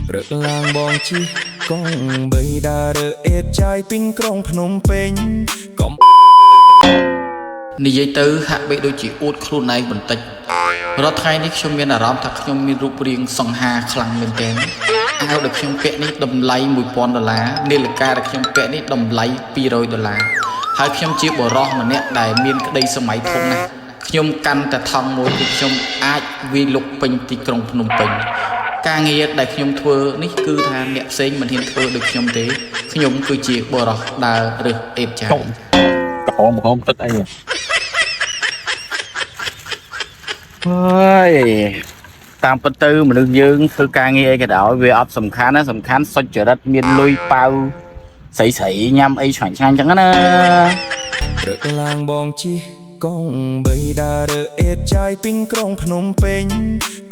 ព្រឹកឡើងបងជិះកង់បីដើររើអេតចាយពីក្រុងភ្នំពេញកុំ និយាយទៅហាក់បីដូចជាអួតខ្លួនឯងបន្តិចរាល់ថ្ងៃនេះខ្ញុំមានអារម្មណ៍ថាខ្ញុំមានរូបរាងសង្ហាខ្លាំងមែនទែនអាវដែលខ្ញុំពាក់នេះតម្លៃ1000ដុល្លារនាឡិកាដែលខ្ញុំពាក់នេះតម្លៃ200ដុល្លារហើយខ្ញុំជាបុរសម្នាក់ដែលមានក្តីសម័យធំណាស់ខ្ញុំកាន់តែថង់មួយគឺខ្ញុំអាចវាយលុកពេញទីក្រុងភ្នំពេញការងារដែលខ្ញុំធ្វើនេះគឺថាអ្នកផ្សេងមិនហ៊ានធ្វើដូចខ្ញុំទេខ្ញុំគឺជាបុរសដើររើសអេតចាយ ក្រហមក្រហមទឹកអីហើយតាមពិតទៅមនុស្សយើងធ្វើការងារអីក៏ដោយវាអត់សំខាន់ណាសំខាន់សុចរិតមានលុយប៉ាវស្រីស្រីញ៉ាំអីឆ្ងាញ់ឆ្ងាញ់ចឹងណា ព្រឹកឡើងបងជិះកង់បីដើររើអេតចាយពីក្រុងភ្នំពេញ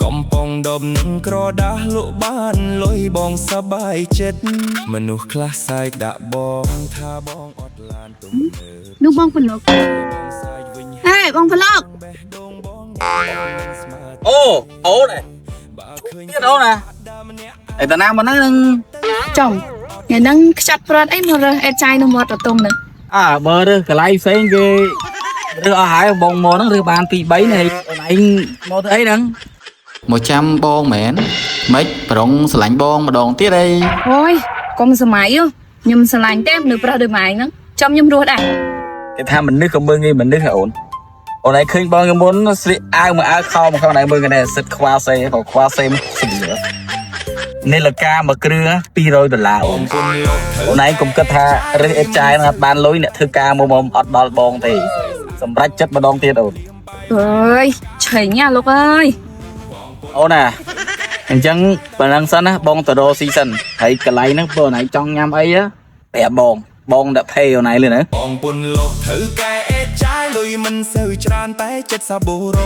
កំប៉ុងដបនឹងក្រដាសលក់បានលុយបងសប្បាយចិត្តមនុស្សខ្លះសែកដាក់បងថាបងអត់ឡានទំនើប នោះបងប្លុក បងសាយវិញ ហេបងប្លុក បេះដូងបងមិនស្មើ អូអូណែ បើឃើញ ទៀតអូណាអីតាណាមកហ្នឹង ចំថ្ងៃហ្នឹងខ្ចាត់ព្រាត់អីមករើសអេតចាយនៅមាត់រតុំហ្នឹង អើបើរើសកន្លែងផ្សេងគេរើសអស់ហើយបងមកហ្នឹងរើសបាន2 3នេះអូនឯងមកធ្វើអីហ្នឹង មកចាំបងមែនម៉េចប្រុងស្រឡាញ់បងម្ដងទៀតអី អូយកុំសម័យហ៎ខ្ញុំស្រឡាញ់ទេមនុស្សប្រុសដូចម៉ែហ្នឹងចំខ្ញុំរស់ដែរ គេថាមនុស្សក៏មើលងាយមនុស្សហ៎អូនអូនឯងឃើញបងមុនស្លៀកអាវមកអាវខោមកខោណៃមើលគេនេះសិតខ្វល់សេក៏ខ្វល់សេមកស្លៀកនេះលកាមួយគ្រឿង200ដុល្លារអូន ពុនលោកធ្វើ អូនឯងកុំគិតថារើសអេតចាយនឹងអត់បានលុយអ្នកធ្វើការមកមកអត់ដល់បងទេសម្រាប់ចិត្តម្ដងទៀតអូន អើយឆេងណាលោកអើយ អូនណាអញ្ចឹងប៉ុណ្ណឹងសិនណាបងទៅរកស៊ីសិនហើយកន្លែងហ្នឹងបើអូនឯងចង់ញ៉ាំអីប្រាប់បងបងដាក់ផេអូនឯងលឿនណា បងពុនលោកធ្វើកែអេតចាយលុយមិនសូវច្រើនតែចិត្តសាប៊ូរ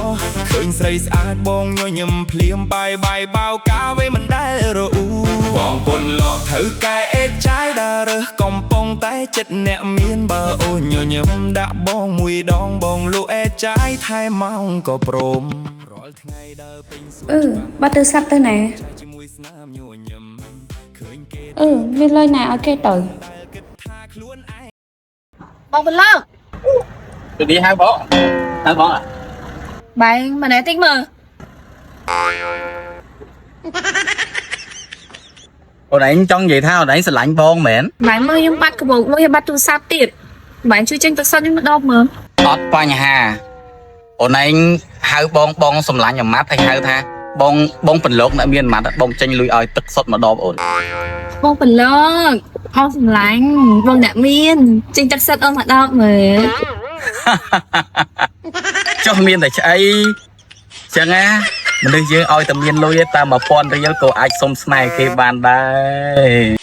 ឃើញស្រីស្អាតបងញញឹមភ្លាមបាយបាយបោកាវេមិនដែលរអ៊ូបងពុនលោកធ្វើកែអេតចាយដើររើសកំប៉ុងតែចិត្តអ្នកមានបើអូនញញឹមដាក់បងមួយដងបងលក់អេតចាយថែម៉ោងក៏ព្រមរាល់ថ្ងៃដើរពេញសួន អឺបាត់ទៅសັບទៅណា ជាមួយស្នាមញញឹមឃើញគេ អឺមានលុយណាឲ្យគេទៅ ដែលគិតថាខ្លួនឯង បងប្លុក ទៅនេះហៅបងហៅបង បែងម្នាក់តិចមើល អូនឯងចង់និយាយថាអូនឯងស្រឡាញ់បងមែន បែងមើលខ្ញុំបាត់កាបូបលុយឲ្យបាត់ទូរស័ព្ទទៀតបែងជួយចេញទឹកសុទ្ធខ្ញុំម្ដងមើល អត់បញ្ហាអូនឯងហៅបងបងសម្លាញ់អាម៉ាត់ហើយហៅថាបងបងពន្លកអ្នកមានអាម៉ាត់បងចេញលុយឲ្យទឹកសុទ្ធម្ដងអូន បងប្លុកអស់សម្លាញ់បងអ្នកមានចេញទឹកសុទ្ធអូនម្ដងមើល ចុះមានតែឆ្អីចឹងណាមនុស្សយើងឲ្យតែមានលុយតាម1000រៀលក៏អាចសុំស្នេហ៍គេបានដែរ។